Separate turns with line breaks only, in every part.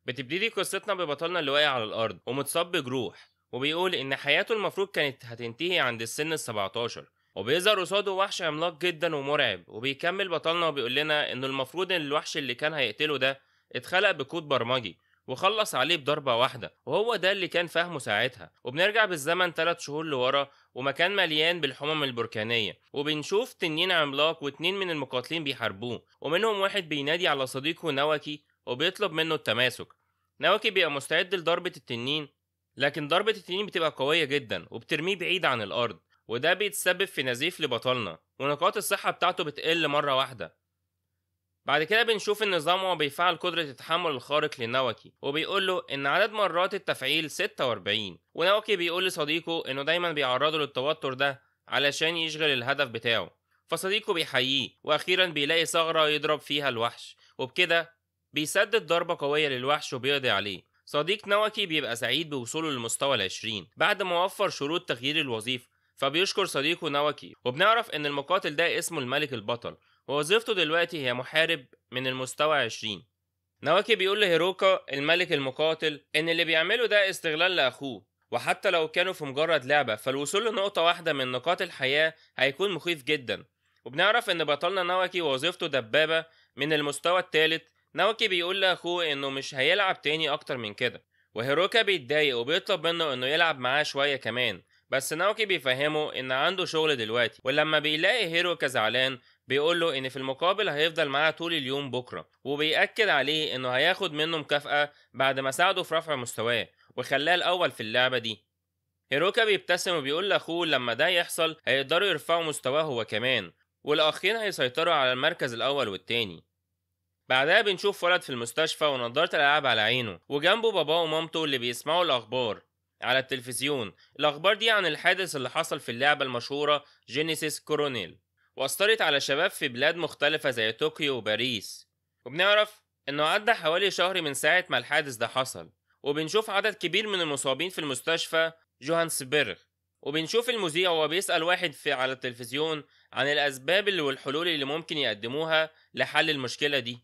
بتبتدي قصتنا ببطلنا اللي واقع على الأرض ومتصاب بجروح، وبيقول إن حياته المفروض كانت هتنتهي عند السن 17، وبيظهر قصاده وحش عملاق جدا ومرعب. وبيكمل بطلنا وبيقول لنا إنه المفروض إن الوحش اللي كان هيقتله ده اتخلق بكود برمجي وخلص عليه بضربة واحدة، وهو ده اللي كان فاهمه ساعتها. وبنرجع بالزمن 3 شهور لورا، ومكان مليان بالحمم البركانية، وبنشوف تنين عملاق واتنين من المقاتلين بيحاربوه، ومنهم واحد بينادي على صديقه نواكي وبيطلب منه التماسك. نواكي بيبقى مستعد لضربة التنين، لكن ضربة التنين بتبقى قوية جدا وبترميه بعيد عن الأرض، وده بيتسبب في نزيف لبطلنا، ونقاط الصحة بتاعته بتقل مرة واحدة. بعد كده بنشوف النظام وهو بيفعل قدرة التحمل الخارق لنواكي، وبيقول له إن عدد مرات التفعيل 46، ونواكي بيقول لصديقه إنه دايما بيعرضه للتوتر ده علشان يشغل الهدف بتاعه، فصديقه بيحييه، وأخيرا بيلاقي ثغرة يضرب فيها الوحش، وبكده بيسدد ضربة قوية للوحش وبيقضي عليه. صديق نواكي بيبقى سعيد بوصوله للمستوى 20 بعد ما وفر شروط تغيير الوظيفة، فبيشكر صديقه نواكي. وبنعرف إن المقاتل ده اسمه الملك البطل، ووظيفته دلوقتي هي محارب من المستوى 20. نواكي بيقول لهيروكا الملك المقاتل إن اللي بيعمله ده استغلال لأخوه، وحتى لو كانوا في مجرد لعبة فالوصول لنقطة واحدة من نقاط الحياة هيكون مخيف جدا. وبنعرف إن بطلنا نواكي وظيفته دبابة من المستوى الثالث. نواكي بيقول لأخوه إنه مش هيلعب تاني أكتر من كده، وهيروكا بيتضايق وبيطلب منه إنه يلعب معاه شوية كمان، بس ناوكي بيفهمه إن عنده شغل دلوقتي. ولما بيلاقي هيروكا زعلان بيقول له إن في المقابل هيفضل معاه طول اليوم بكرة، وبيأكد عليه إنه هياخد منه مكافأة بعد ما ساعده في رفع مستواه وخلاه الأول في اللعبة دي. هيروكا بيبتسم وبيقول لأخوه لما ده يحصل هيقدروا يرفعوا مستواه هو كمان، والأخين هيسيطروا على المركز الأول والتاني. بعدها بنشوف ولد في المستشفى ونضارة الألعاب على عينه، وجنبه باباه ومامته اللي بيسمعوا الأخبار على التلفزيون. الأخبار دي عن الحادث اللي حصل في اللعبة المشهورة جينيسيس كورونيل، وأثرت على شباب في بلاد مختلفة زي طوكيو وباريس. وبنعرف إنه عدى حوالي شهر من ساعة ما الحادث ده حصل، وبنشوف عدد كبير من المصابين في المستشفى جوهانسبرغ. وبنشوف المذيع وهو بيسأل واحد في على التلفزيون عن الأسباب والحلول اللي ممكن يقدموها لحل المشكلة دي.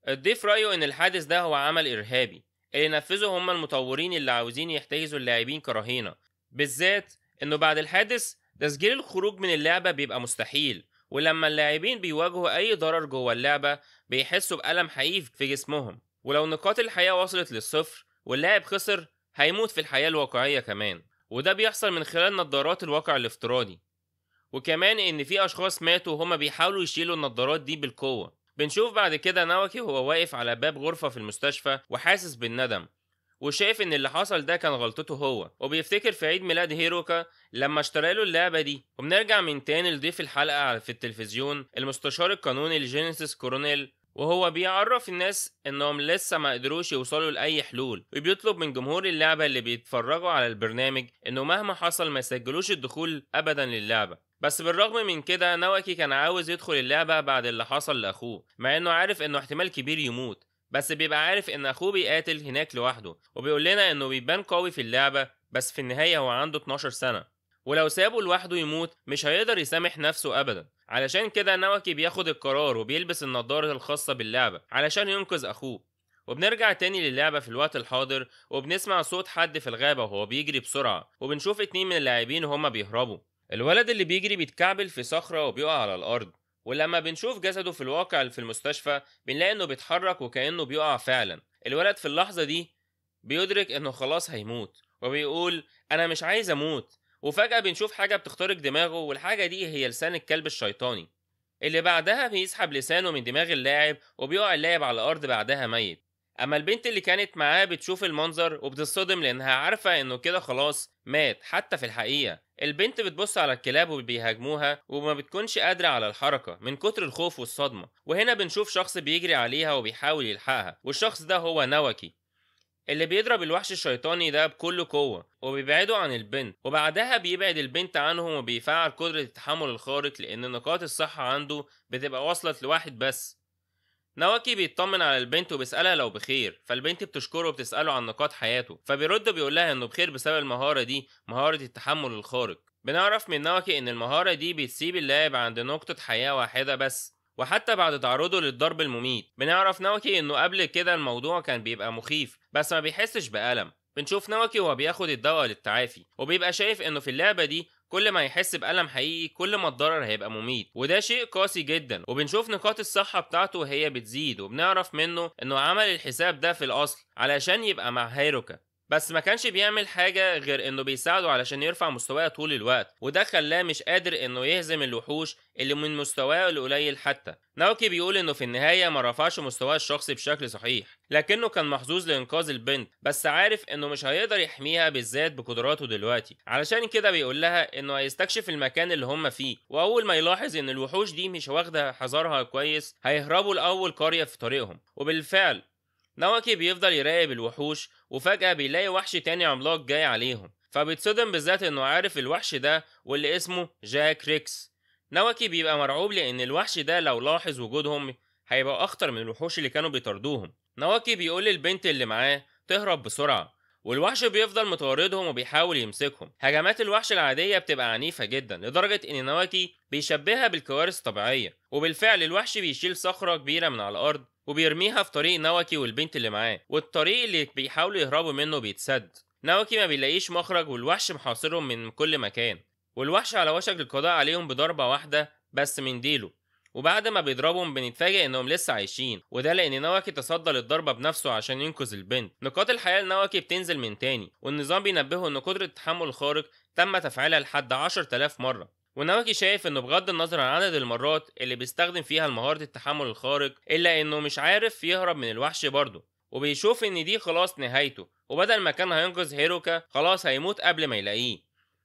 الضيف رأيه إن الحادث ده هو عمل إرهابي اللي نفذه هم المطورين اللي عاوزين يحتجزوا اللاعبين كرهينة، بالذات إنه بعد الحادث تسجيل الخروج من اللعبة بيبقى مستحيل، ولما اللاعبين بيواجهوا أي ضرر جوه اللعبة بيحسوا بألم حقيقي في جسمهم، ولو نقاط الحياة وصلت للصفر واللاعب خسر هيموت في الحياة الواقعية كمان، وده بيحصل من خلال نظارات الواقع الافتراضي. وكمان إن في أشخاص ماتوا وهما بيحاولوا يشيلوا النظارات دي بالقوة. بنشوف بعد كده ناوكي وهو واقف على باب غرفة في المستشفى وحاسس بالندم، وشايف ان اللي حصل ده كان غلطته هو، وبيفتكر في عيد ميلاد هيروكا لما اشترى له اللعبة دي. وبنرجع من تاني لضيف الحلقة في التلفزيون المستشار القانوني لجينيسيس كورونيل، وهو بيعرف الناس انهم لسه ما قدروش يوصلوا لاي حلول، وبيطلب من جمهور اللعبة اللي بيتفرجوا على البرنامج انه مهما حصل ما يسجلوش الدخول ابدا للعبة. بس بالرغم من كده ناوكي كان عاوز يدخل اللعبة بعد اللي حصل لأخوه، مع انه عارف انه احتمال كبير يموت، بس بيبقى عارف ان اخوه بيقاتل هناك لوحده، وبيقول لنا انه بيبان قوي في اللعبة بس في النهاية هو عنده 12 سنة، ولو سابه لوحده يموت مش هيقدر يسامح نفسه ابدا. علشان كده ناوكي بياخد القرار وبيلبس النضارة الخاصة باللعبة علشان ينقذ اخوه. وبنرجع تاني للعبة في الوقت الحاضر، وبنسمع صوت حد في الغابة وهو بيجري بسرعة، وبنشوف 2 من اللاعبين وهما بيهربوا. الولد اللي بيجري بيتكعبل في صخرة وبيقع على الأرض، ولما بنشوف جسده في الواقع في المستشفى بنلاقي إنه بيتحرك وكأنه بيقع فعلا. الولد في اللحظة دي بيدرك إنه خلاص هيموت، وبيقول أنا مش عايز أموت. وفجأة بنشوف حاجة بتخترق دماغه، والحاجة دي هي لسان الكلب الشيطاني اللي بعدها بيسحب لسانه من دماغ اللاعب، وبيقع اللاعب على الأرض بعدها ميت. أما البنت اللي كانت معاه بتشوف المنظر وبتصدم لأنها عارفة إنه كده خلاص مات حتى في الحقيقة. البنت بتبص على الكلاب وبيهاجموها وما بتكونش قادرة على الحركة من كتر الخوف والصدمة. وهنا بنشوف شخص بيجري عليها وبيحاول يلحقها، والشخص ده هو ناوكي اللي بيضرب الوحش الشيطاني ده بكل قوة وبيبعده عن البنت، وبعدها بيبعد البنت عنهم وبيفعل قدرة التحمل الخارق لأن نقاط الصحة عنده بتبقى وصلت لواحد بس. ناوكي بيطمن على البنت وبيسألها لو بخير، فالبنت بتشكره وبتسأله عن نقاط حياته، فبيرد بيقول لها انه بخير بسبب المهارة دي، مهارة التحمل الخارق. بنعرف من ناوكي ان المهارة دي بتسيب اللاعب عند نقطة حياة واحدة بس، وحتى بعد تعرضه للضرب المميت. بنعرف ناوكي انه قبل كده الموضوع كان بيبقى مخيف بس ما بيحسش بألم. بنشوف ناوكي وهو بياخد الدواء للتعافي، وبيبقى شايف انه في اللعبة دي كل ما يحس بألم حقيقي كل ما الضرر هيبقى مميت، وده شيء قاسي جدا. وبنشوف نقاط الصحة بتاعته وهي بتزيد، وبنعرف منه انه عمل الحساب ده في الأصل علشان يبقى مع هيروكا، بس ما كانش بيعمل حاجة غير انه بيساعده علشان يرفع مستواه طول الوقت، وده خلاه مش قادر انه يهزم الوحوش اللي من مستواه القليل حتى. ناوكي بيقول انه في النهاية ما رفعش مستواه الشخصي بشكل صحيح، لكنه كان محظوظ لإنقاذ البنت، بس عارف انه مش هيقدر يحميها بالذات بقدراته دلوقتي. علشان كده بيقول لها انه هيستكشف المكان اللي هم فيه، واول ما يلاحظ ان الوحوش دي مش واخدة حذرها كويس هيهربوا لأول قرية في طريقهم. وبالفعل ناوكي بيفضل يراقب الوحوش، وفجأة بيلاقي وحش تاني عملاق جاي عليهم، فبيتصدم بالذات انه عارف الوحش ده واللي اسمه جاك ريكس. ناوكي بيبقى مرعوب لان الوحش ده لو لاحظ وجودهم هيبقى اخطر من الوحوش اللي كانوا بيطاردوهم. ناوكي بيقول للبنت اللي معاه تهرب بسرعة، والوحش بيفضل مطاردهم وبيحاول يمسكهم. هجمات الوحش العادية بتبقى عنيفة جدا لدرجة ان ناوكي بيشبهها بالكوارث الطبيعية، وبالفعل الوحش بيشيل صخرة كبيرة من على الأرض وبيرميها في طريق ناوكي والبنت اللي معاه، والطريق اللي بيحاولوا يهربوا منه بيتسد. ناوكي ما بيلاقيش مخرج والوحش محاصرهم من كل مكان، والوحش على وشك القضاء عليهم بضربة واحدة بس من ديله. وبعد ما بيضربهم بنتفاجئ انهم لسه عايشين، وده لان ناوكي تصدى للضربه بنفسه عشان ينقذ البنت. نقاط الحياه لناوكي بتنزل من تاني، والنظام بينبهه ان قدره التحمل الخارق تم تفعيلها لحد 10000 مره. وناوكي شايف انه بغض النظر عن عدد المرات اللي بيستخدم فيها مهارة التحمل الخارق الا انه مش عارف يهرب من الوحش برضه، وبيشوف ان دي خلاص نهايته، وبدل ما كان هينقذ هيروكا خلاص هيموت قبل ما يلاقيه.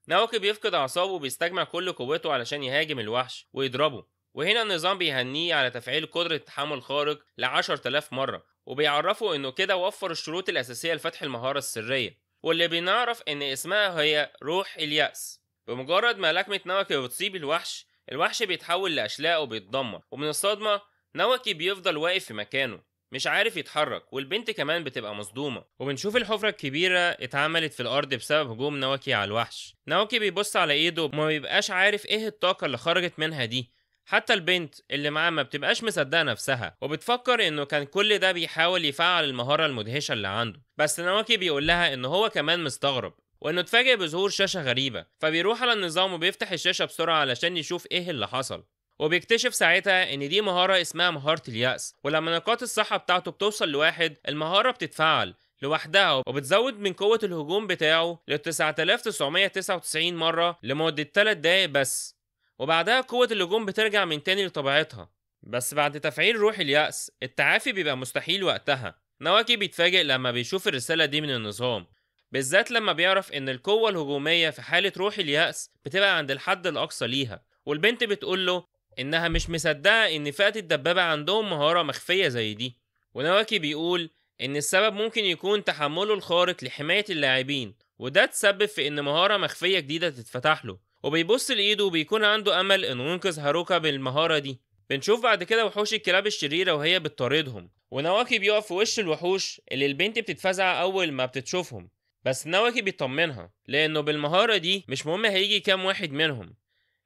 ناوكي بيفقد اعصابه وبيستجمع كل قوته علشان يهاجم الوحش ويضربه، وهنا النظام بيهنيه على تفعيل قدرة التحمل الخارق ل 10000 مرة، وبيعرفه انه كده وفر الشروط الأساسية لفتح المهارة السرية، واللي بنعرف ان اسمها هي روح اليأس. بمجرد ما لكمة ناوكي بتصيب الوحش، الوحش بيتحول لأشلاء وبيتدمر، ومن الصدمة ناوكي بيفضل واقف في مكانه مش عارف يتحرك، والبنت كمان بتبقى مصدومة. وبنشوف الحفرة الكبيرة اتعملت في الأرض بسبب هجوم ناوكي على الوحش. ناوكي بيبص على ايده وما بيبقاش عارف ايه الطاقة اللي خرجت منها دي، حتى البنت اللي معاه ما بتبقاش مصدقة نفسها وبتفكر انه كان كل ده بيحاول يفعل المهارة المدهشة اللي عنده. بس ناوكي بيقول لها انه هو كمان مستغرب وانه اتفاجئ بظهور شاشة غريبة، فبيروح على النظام وبيفتح الشاشة بسرعة علشان يشوف ايه اللي حصل، وبيكتشف ساعتها ان دي مهارة اسمها مهارة اليأس، ولما نقاط الصحة بتاعته بتوصل لواحد المهارة بتتفعل لوحدها وبتزود من قوة الهجوم بتاعه ل 9999 مرة لمدة 3 دقايق بس، وبعدها قوة الهجوم بترجع من تاني لطبيعتها. بس بعد تفعيل روح اليأس التعافي بيبقى مستحيل وقتها. ناوكي بيتفاجئ لما بيشوف الرسالة دي من النظام، بالذات لما بيعرف ان القوة الهجومية في حالة روح اليأس بتبقى عند الحد الأقصى ليها. والبنت بتقول له انها مش مصدقة ان فئة الدبابة عندهم مهارة مخفية زي دي، وناوكي بيقول ان السبب ممكن يكون تحمله الخارق لحماية اللاعبين، وده تسبب في ان مهارة مخفية جديدة تتفتح له. وبيبص لايده وبيكون عنده امل انه ينقذ هاروكا بالمهارة دي. بنشوف بعد كده وحوش الكلاب الشريرة وهي بتطاردهم، وناوكي بيقف في وش الوحوش اللي البنت بتتفزع اول ما بتشوفهم، بس ناوكي بيطمنها لانه بالمهارة دي مش مهم هيجي كام واحد منهم،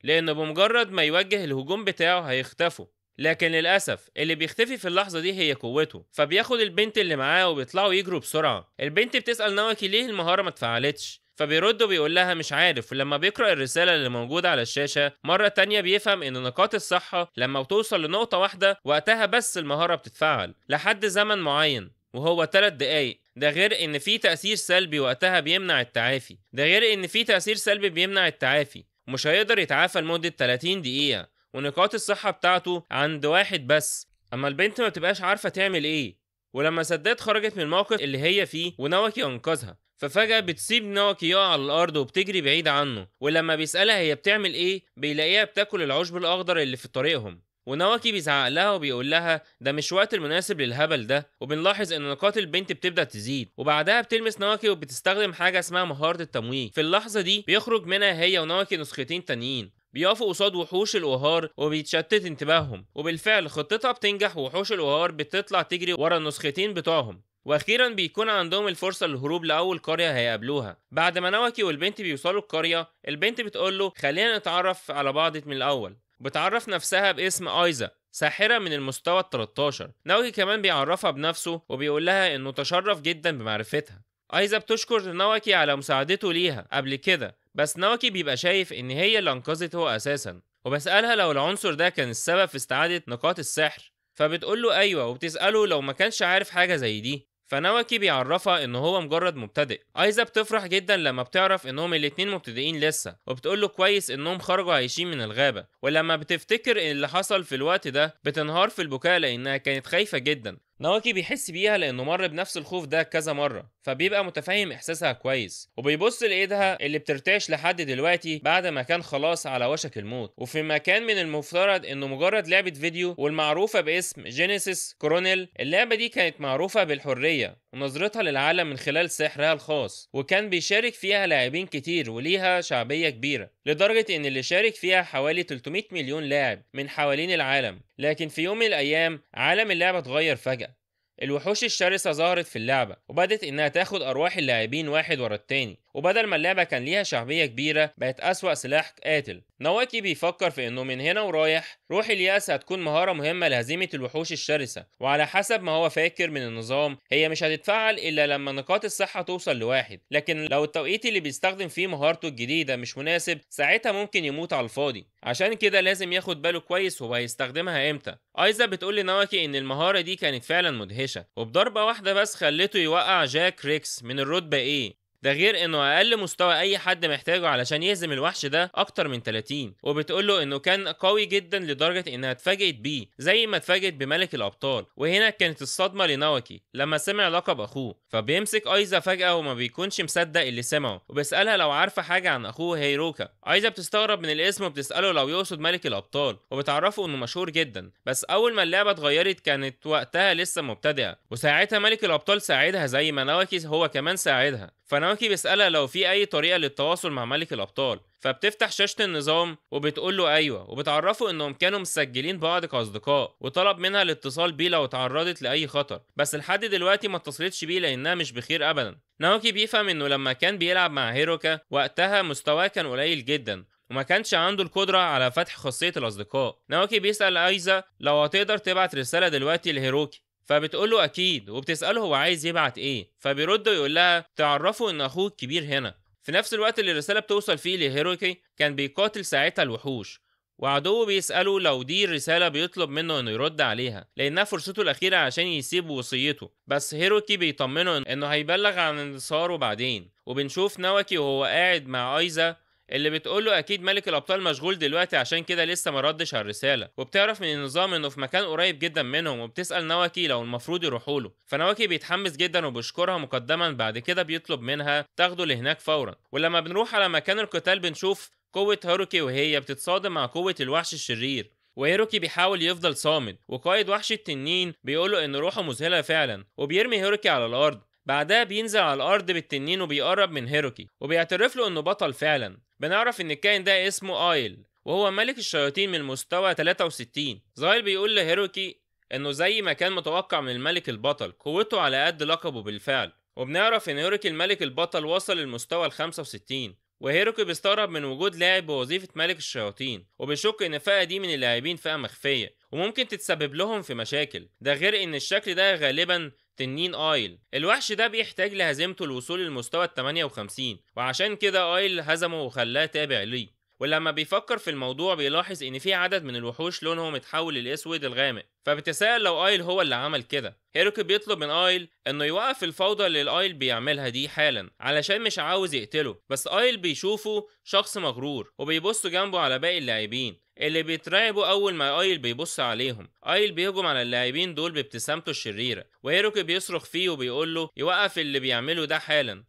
لانه بمجرد ما يوجه الهجوم بتاعه هيختفوا. لكن للاسف اللي بيختفي في اللحظه دي هي قوته، فبياخد البنت اللي معاه وبيطلعوا يجروا بسرعه. البنت بتسال ناوكي ليه المهاره ما اتفعلتش، فبيرد وبيقول لها مش عارف. ولما بيقرأ الرسالة اللي موجودة على الشاشة مرة تانية بيفهم ان نقاط الصحة لما بتوصل لنقطة واحدة وقتها بس المهارة بتتفعل لحد زمن معين وهو 3 دقايق، ده غير ان في تأثير سلبي وقتها بيمنع التعافي، ده غير ان في تأثير سلبي بيمنع التعافي، مش هيقدر يتعافى لمدة 30 دقيقة، ونقاط الصحة بتاعته عند واحد بس. اما البنت ما بتبقاش عارفة تعمل ايه، ولما سداد خرجت من الموقف اللي هي فيه وناوكي انقذها، ففجأة بتسيب ناوكي يقع على الأرض وبتجري بعيد عنه. ولما بيسألها هي بتعمل ايه بيلاقيها بتاكل العشب الأخضر اللي في طريقهم، وناوكي بيزعق لها وبيقول لها ده مش وقت المناسب للهبل ده. وبنلاحظ ان نقاط البنت بتبدأ تزيد، وبعدها بتلمس ناوكي وبتستخدم حاجة اسمها مهارة التمويه. في اللحظة دي بيخرج منها هي وناوكي نسختين تانيين، بيقفوا قصاد وحوش الأوهار وبيتشتت انتباههم، وبالفعل خطتها بتنجح ووحوش الأوهار بتطلع تجري ورا النسختين بتوعهم. واخيرا بيكون عندهم الفرصه للهروب لاول قريه هيقابلوها. بعد ما ناوكي والبنت بيوصلوا القريه، البنت بتقول له خلينا نتعرف على بعض من الاول. بتعرف نفسها باسم ايزا، ساحرة من المستوى 13. ناوكي كمان بيعرفها بنفسه وبيقول لها إنه تشرف جدا بمعرفتها. ايزا بتشكر ناوكي على مساعدته ليها قبل كده، بس ناوكي بيبقى شايف إن هي اللي أنقذته أساسا، وبسألها لو العنصر ده كان السبب في استعادة نقاط السحر، فبتقول له أيوة، وبتسأله لو ما كانش عارف حاجة زي دي، فناوكي بيعرفها إن هو مجرد مبتدئ. ايزا بتفرح جدا لما بتعرف إنهم الاتنين مبتدئين لسه، وبتقول له كويس إنهم خرجوا عايشين من الغابة. ولما بتفتكر اللي حصل في الوقت ده بتنهار في البكاء لأنها كانت خايفة جدا. ناوكي بيحس بيها لأنه مر بنفس الخوف ده كذا مرة، فبيبقى متفهم إحساسها كويس، وبيبص لإيدها اللي بترتعش لحد دلوقتي بعد ما كان خلاص على وشك الموت. وفي مكان من المفترض إنه مجرد لعبة فيديو والمعروفة باسم Genesis Chronicle، اللعبة دي كانت معروفة بالحرية ونظرتها للعالم من خلال سحرها الخاص، وكان بيشارك فيها لاعبين كتير وليها شعبية كبيرة، لدرجة إن اللي شارك فيها حوالي 300 مليون لاعب من حوالين العالم. لكن في يوم من الأيام عالم اللعبة اتغير فجأة، الوحوش الشرسة ظهرت في اللعبة وبدت إنها تاخد أرواح اللاعبين واحد ورا التاني، وبدل ما اللعبة كان ليها شعبية كبيرة بقت أسوأ سلاح قاتل. ناوكي بيفكر في إنه من هنا ورايح روح اليأس هتكون مهارة مهمة لهزيمة الوحوش الشرسة، وعلى حسب ما هو فاكر من النظام هي مش هتتفعل إلا لما نقاط الصحة توصل لواحد، لكن لو التوقيت اللي بيستخدم فيه مهارته الجديدة مش مناسب ساعتها ممكن يموت على الفاضي، عشان كده لازم ياخد باله كويس هو هيستخدمها امتى. ايزا بتقول لناوكي إن المهارة دي كانت فعلا مدهشة، وبضربة واحدة بس خلته يوقع جاك ريكس من الرتبة A، ده غير انه اقل مستوى اي حد محتاجه علشان يهزم الوحش ده اكتر من 30. وبتقول له انه كان قوي جدا لدرجة انها اتفاجئت بيه زي ما اتفاجئت بملك الابطال. وهنا كانت الصدمة لناوكي لما سمع لقب اخوه، فبيمسك ايزا فجاة وما بيكونش مصدق اللي سمعه، وبيسالها لو عارفه حاجة عن اخوه هيروكا. ايزا بتستغرب من الاسم وبتساله لو يقصد ملك الابطال، وبتعرفه انه مشهور جدا، بس اول ما اللعبة اتغيرت كانت وقتها لسه مبتدئة، وساعتها ملك الابطال ساعدها زي ما ناوكي هو كمان ساعدها. فناوكي بيسألها لو في أي طريقة للتواصل مع ملك الأبطال، فبتفتح شاشة النظام وبتقول له أيوه، وبتعرفه إنهم كانوا مسجلين بعض كأصدقاء، وطلب منها الاتصال بيه لو اتعرضت لأي خطر، بس لحد دلوقتي ما اتصلتش بيه لأنها مش بخير أبدا. ناوكي بيفهم إنه لما كان بيلعب مع هيروكا وقتها مستواه كان قليل جدا وما كانش عنده القدرة على فتح خاصية الأصدقاء. ناوكي بيسأل أيزا لو هتقدر تبعت رسالة دلوقتي لهيروكي، فبتقول له اكيد، وبتساله هو عايز يبعت ايه، فبيرد ويقول لها تعرفوا ان اخوه الكبير هنا. في نفس الوقت اللي الرسالة بتوصل فيه لهيروكي كان بيقاتل ساعتها الوحوش، وعدوه بيساله لو دي الرسالة بيطلب منه انه يرد عليها لانها فرصته الاخيرة عشان يسيب وصيته، بس هيروكي بيطمنه انه هيبلغ عن انتصاره بعدين. وبنشوف ناوكي وهو قاعد مع ايزا اللي بتقوله اكيد ملك الابطال مشغول دلوقتي عشان كده لسه ما ردش على الرسالة، وبتعرف من النظام انه في مكان قريب جدا منهم، وبتسال ناوكي لو المفروض يروحوا له، فناوكي بيتحمس جدا وبيشكرها مقدما. بعد كده بيطلب منها تاخده لهناك فورا. ولما بنروح على مكان القتال بنشوف قوة هيروكي وهي بتتصادم مع قوة الوحش الشرير، وهيروكي بيحاول يفضل صامد، وقائد وحش التنين بيقوله ان روحه مذهلة فعلا، وبيرمي هيروكي على الارض. بعدها بينزل على الارض بالتنين وبيقرب من هيروكي وبيعترف له انه بطل فعلا. بنعرف ان الكائن ده اسمه ايل وهو ملك الشياطين من مستوى 63. زايل بيقول لهيروكي انه زي ما كان متوقع من الملك البطل قوته على قد لقبه بالفعل. وبنعرف ان هيروكي الملك البطل وصل للمستوى ال 65، وهيروكي بيستغرب من وجود لاعب بوظيفة ملك الشياطين، وبيشك ان الفئة دي من اللاعبين فئة مخفية وممكن تتسبب لهم في مشاكل، ده غير ان الشكل ده غالبا تنين ايل. الوحش ده بيحتاج لهزيمته الوصول للمستوى ال 58، وعشان كده ايل هزمه وخلاه تابع ليه. ولما بيفكر في الموضوع بيلاحظ ان في عدد من الوحوش لونهم اتحول للاسود الغامق، فبتسأل لو ايل هو اللي عمل كده. هيروكي بيطلب من ايل انه يوقف الفوضى اللي الايل بيعملها دي حالا علشان مش عاوز يقتله، بس ايل بيشوفه شخص مغرور وبيبص جنبه على باقي اللاعبين اللي بيترعبوا اول ما ايل بيبص عليهم. ايل بيهجم على اللاعبين دول بابتسامته الشريرة، وهيروكي بيصرخ فيه وبيقول له يوقف اللي بيعمله ده حالا،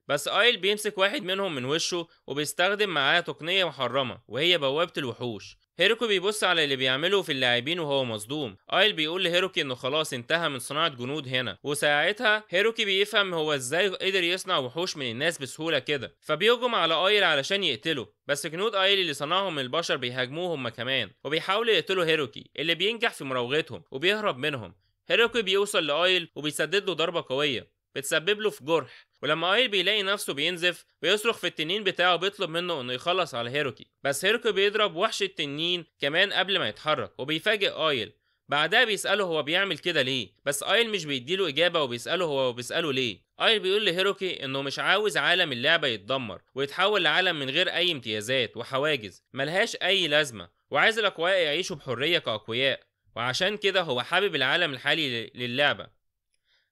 بس ايل بيمسك واحد منهم من وشه وبيستخدم معاه تقنية محرمة وهي بوابة الوحوش. هيروكي بيبص على اللي بيعمله في اللاعبين وهو مصدوم. ايل بيقول لهيروكي انه خلاص انتهى من صناعة جنود هنا، وساعتها هيروكي بيفهم هو ازاي قدر يصنع وحوش من الناس بسهولة كده، فبيهجم على ايل علشان يقتله، بس جنود ايل اللي صنعهم من البشر بيهاجموه هما كمان وبيحاولوا يقتلوا هيروكي اللي بينجح في مراوغتهم وبيهرب منهم. هيروكي بيوصل لايل وبيسدد له ضربة قوية، بتسبب له في جرح. ولما ايل بيلاقي نفسه بينزف بيصرخ في التنين بتاعه بيطلب منه انه يخلص على هيروكي، بس هيروكي بيضرب وحش التنين كمان قبل ما يتحرك وبيفاجئ ايل. بعدها بيسأله هو بيعمل كده ليه، بس ايل مش بيديله اجابه وبيسأله هو بيسأله ليه. ايل بيقول لهيروكي انه مش عاوز عالم اللعبة يتدمر ويتحول لعالم من غير اي امتيازات وحواجز ملهاش اي لازمه، وعايز الاقوياء يعيشوا بحرية كاقوياء، وعشان كده هو حابب العالم الحالي للعبة.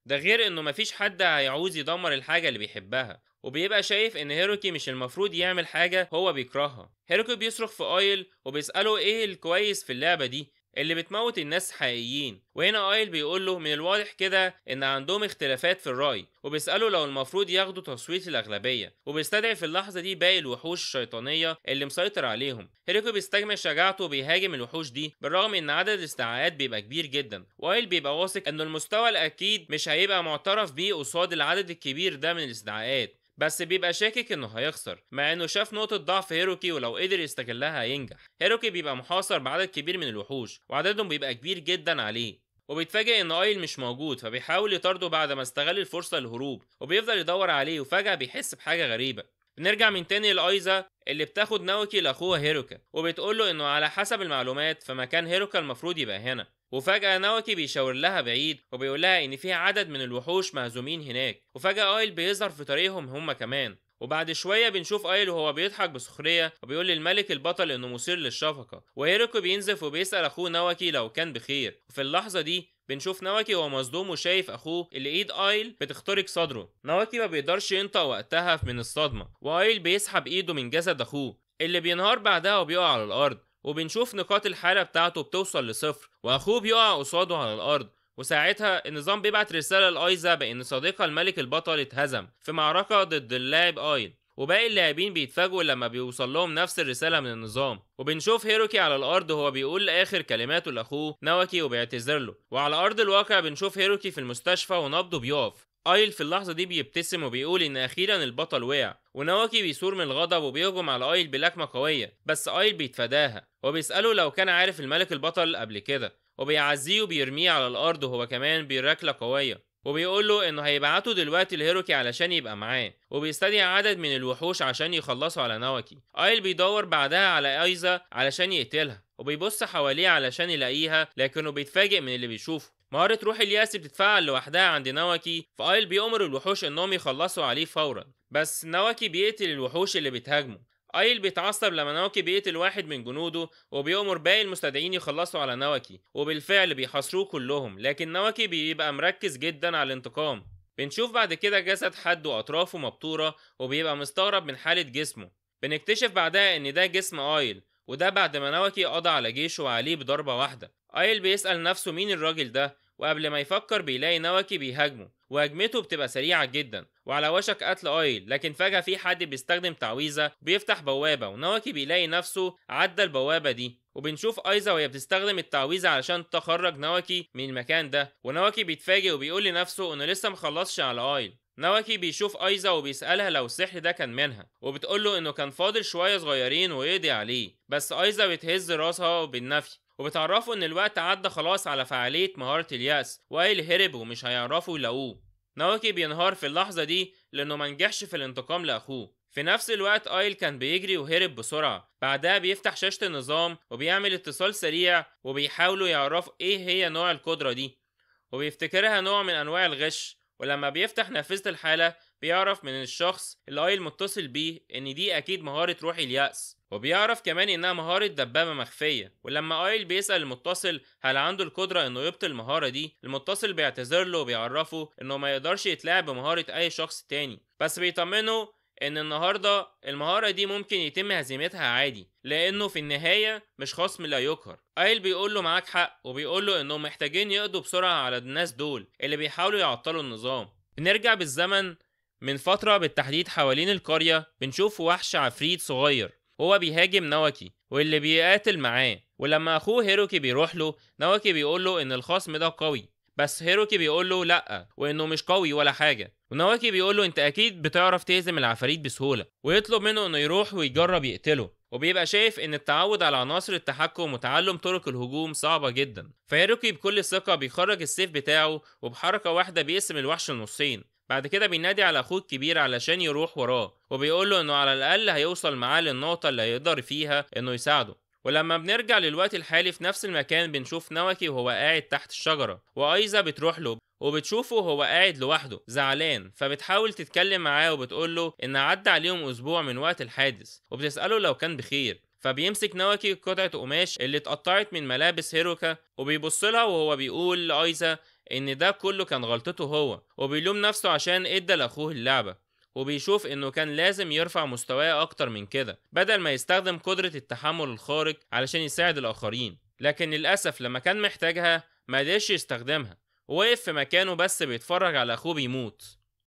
ده غير انه مفيش حد هيعوز يدمر الحاجة اللي بيحبها، وبيبقى شايف ان هيروكي مش المفروض يعمل حاجة هو بيكرهها. هيروكي بيصرخ في ايل وبيسأله ايه الكويس في اللعبة دي اللي بتموت الناس حقيقيين، وهنا ايل بيقول له من الواضح كده ان عندهم اختلافات في الرأي، وبيسأله لو المفروض ياخدوا تصويت الأغلبية، وبيستدعي في اللحظة دي باقي الوحوش الشيطانية اللي مسيطر عليهم. هيروكي بيستجمع شجاعته وبيهاجم الوحوش دي بالرغم ان عدد الاستدعاءات بيبقى كبير جدا، وايل بيبقى واثق انه المستوى الأكيد مش هيبقى معترف بيه قصاد العدد الكبير ده من الاستدعاءات، بس بيبقى شاكك انه هيخسر مع انه شاف نقطة ضعف هيروكي ولو قدر يستغلها هينجح. هيروكي بيبقى محاصر بعدد كبير من الوحوش وعددهم بيبقى كبير جدا عليه، وبيتفاجئ ان ايل مش موجود فبيحاول يطارده بعد ما استغل الفرصة للهروب، وبيفضل يدور عليه وفجأة بيحس بحاجة غريبة. بنرجع من تاني لأيزا اللي بتاخد ناوكي لاخوها هيروكا وبتقول له انه على حسب المعلومات فمكان هيروكا المفروض يبقى هنا. وفجأة ناوكي بيشاور لها بعيد وبيقول لها ان في عدد من الوحوش مهزومين هناك، وفجأة ايل بيظهر في طريقهم هما كمان. وبعد شوية بنشوف ايل وهو بيضحك بسخرية وبيقول للملك البطل انه مثير للشفقة، وهيروكي بينزف وبيسأل اخوه ناوكي لو كان بخير. وفي اللحظة دي بنشوف ناوكي وهو مصدوم وشايف اخوه اللي ايد ايل بتخترق صدره. ناوكي ما بيقدرش ينطق وقتها من الصدمة، وايل بيسحب ايده من جسد اخوه اللي بينهار بعدها وبيقع على الارض، وبنشوف نقاط الحالة بتاعته بتوصل لصفر واخوه بيقع قصاده على الارض. وساعتها النظام بيبعت رسالة لأيزا بأن صديقها الملك البطل اتهزم في معركة ضد اللاعب ايل، وباقي اللاعبين بيتفاجئوا لما بيوصل لهم نفس الرسالة من النظام. وبنشوف هيروكي على الأرض وهو بيقول آخر كلماته لأخوه ناوكي وبيعتذر له. وعلى أرض الواقع بنشوف هيروكي في المستشفى ونبضه بيقف. ايل في اللحظة دي بيبتسم وبيقول إن أخيرا البطل وقع، وناوكي بيثور من الغضب وبيهجم على ايل بلكمة قوية، بس ايل بيتفاداها وبيسأله لو كان عارف الملك البطل قبل كده، وبيعزيه وبيرميه على الأرض وهو كمان بركلة قوية، وبيقول له انه هيبعته دلوقتي لهيروكي علشان يبقى معاه، وبيستدعي عدد من الوحوش عشان يخلصوا على ناوكي. ايل بيدور بعدها على ايزا علشان يقتلها، وبيبص حواليه علشان يلاقيها، لكنه بيتفاجئ من اللي بيشوفه. مهارة روح الياس بتتفعل لوحدها عند ناوكي، فايل بيأمر الوحوش انهم يخلصوا عليه فورا، بس ناوكي بيقتل الوحوش اللي بتهاجمه. ايل بيتعصب لما ناوكي بيقتل واحد من جنوده وبيأمر باقي المستدعين يخلصوا على ناوكي، وبالفعل بيحاصروه كلهم، لكن ناوكي بيبقى مركز جدا على الانتقام. بنشوف بعد كده جسد حد واطرافه مبتوره وبيبقى مستغرب من حالة جسمه. بنكتشف بعدها ان ده جسم ايل، وده بعد ما ناوكي قضى على جيشه وعليه بضربة واحدة. ايل بيسأل نفسه مين الراجل ده، وقبل ما يفكر بيلاقي ناوكي بيهاجمه، وهجمته بتبقى سريعة جدا وعلى وشك قتل ايل، لكن فجأة في حد بيستخدم تعويذة بيفتح بوابة، وناوكي بيلاقي نفسه عدى البوابة دي. وبنشوف ايزا وهي بتستخدم التعويذة علشان تخرج ناوكي من المكان ده، وناوكي بيتفاجئ وبيقول لنفسه انه لسه مخلصش على ايل. ناوكي بيشوف ايزا وبيسألها لو السحر ده كان منها، وبتقول له انه كان فاضل شوية صغيرين ويقضي عليه، بس ايزا بتهز راسها بالنفي، وبتعرفوا ان الوقت عدى خلاص على فعالية مهارة اليأس، وايل هرب ومش هيعرفوا يلاقوه. ناوكي بينهار في اللحظة دي لأنه منجحش في الانتقام لأخوه. في نفس الوقت ايل كان بيجري وهرب بسرعة. بعدها بيفتح شاشة النظام وبيعمل اتصال سريع وبيحاولوا يعرفوا ايه هي نوع القدرة دي، وبيفتكرها نوع من انواع الغش. ولما بيفتح نافذة الحالة بيعرف من الشخص اللي ايل متصل بيه ان دي اكيد مهارة روح اليأس، وبيعرف كمان انها مهارة دبابة مخفية. ولما ايل بيسأل المتصل هل عنده القدرة انه يبطل المهارة دي، المتصل بيعتذر له وبيعرفه انه ما يقدرش يتلاعب بمهارة اي شخص تاني، بس بيطمنه ان النهاردة المهارة دي ممكن يتم هزيمتها عادي لانه في النهاية مش خصم لا يقهر. ايل بيقول له معاك حق، وبيقول له انهم محتاجين يقضوا بسرعة على الناس دول اللي بيحاولوا يعطلوا النظام. بنرجع بالزمن من فترة بالتحديد حوالين القرية، بنشوف وحش عفريت صغير وهو بيهاجم ناوكي واللي بيقاتل معاه. ولما اخوه هيروكي بيروح له، ناوكي بيقول له ان الخصم ده قوي، بس هيروكي بيقول له لا وانه مش قوي ولا حاجة. وناوكي بيقول له انت اكيد بتعرف تهزم العفاريت بسهولة، ويطلب منه انه يروح ويجرب يقتله. وبيبقى شايف ان التعود على عناصر التحكم وتعلم طرق الهجوم صعبة جدا. فهيروكي بكل ثقة بيخرج السيف بتاعه وبحركه واحدة بيقسم الوحش لنصين. بعد كده بينادي على اخوه الكبير علشان يروح وراه، وبيقول له انه على الاقل هيوصل معاه للنقطة اللي هيقدر فيها انه يساعده. ولما بنرجع للوقت الحالي في نفس المكان بنشوف نواكي وهو قاعد تحت الشجرة، وأيزا بتروح له وبتشوفه وهو قاعد لوحده زعلان، فبتحاول تتكلم معاه وبتقول له ان عدى عليهم اسبوع من وقت الحادث، وبتسأله لو كان بخير. فبيمسك نواكي قطعة قماش اللي اتقطعت من ملابس هيروكا وبيبص لها وهو بيقول لأيزا ان ده كله كان غلطته هو، وبيلوم نفسه عشان ادى لاخوه اللعبة، وبيشوف انه كان لازم يرفع مستواه اكتر من كده بدل ما يستخدم قدرة التحمل الخارق علشان يساعد الاخرين. لكن للأسف لما كان محتاجها ما قدرش يستخدمها، ووقف في مكانه بس بيتفرج على اخوه بيموت.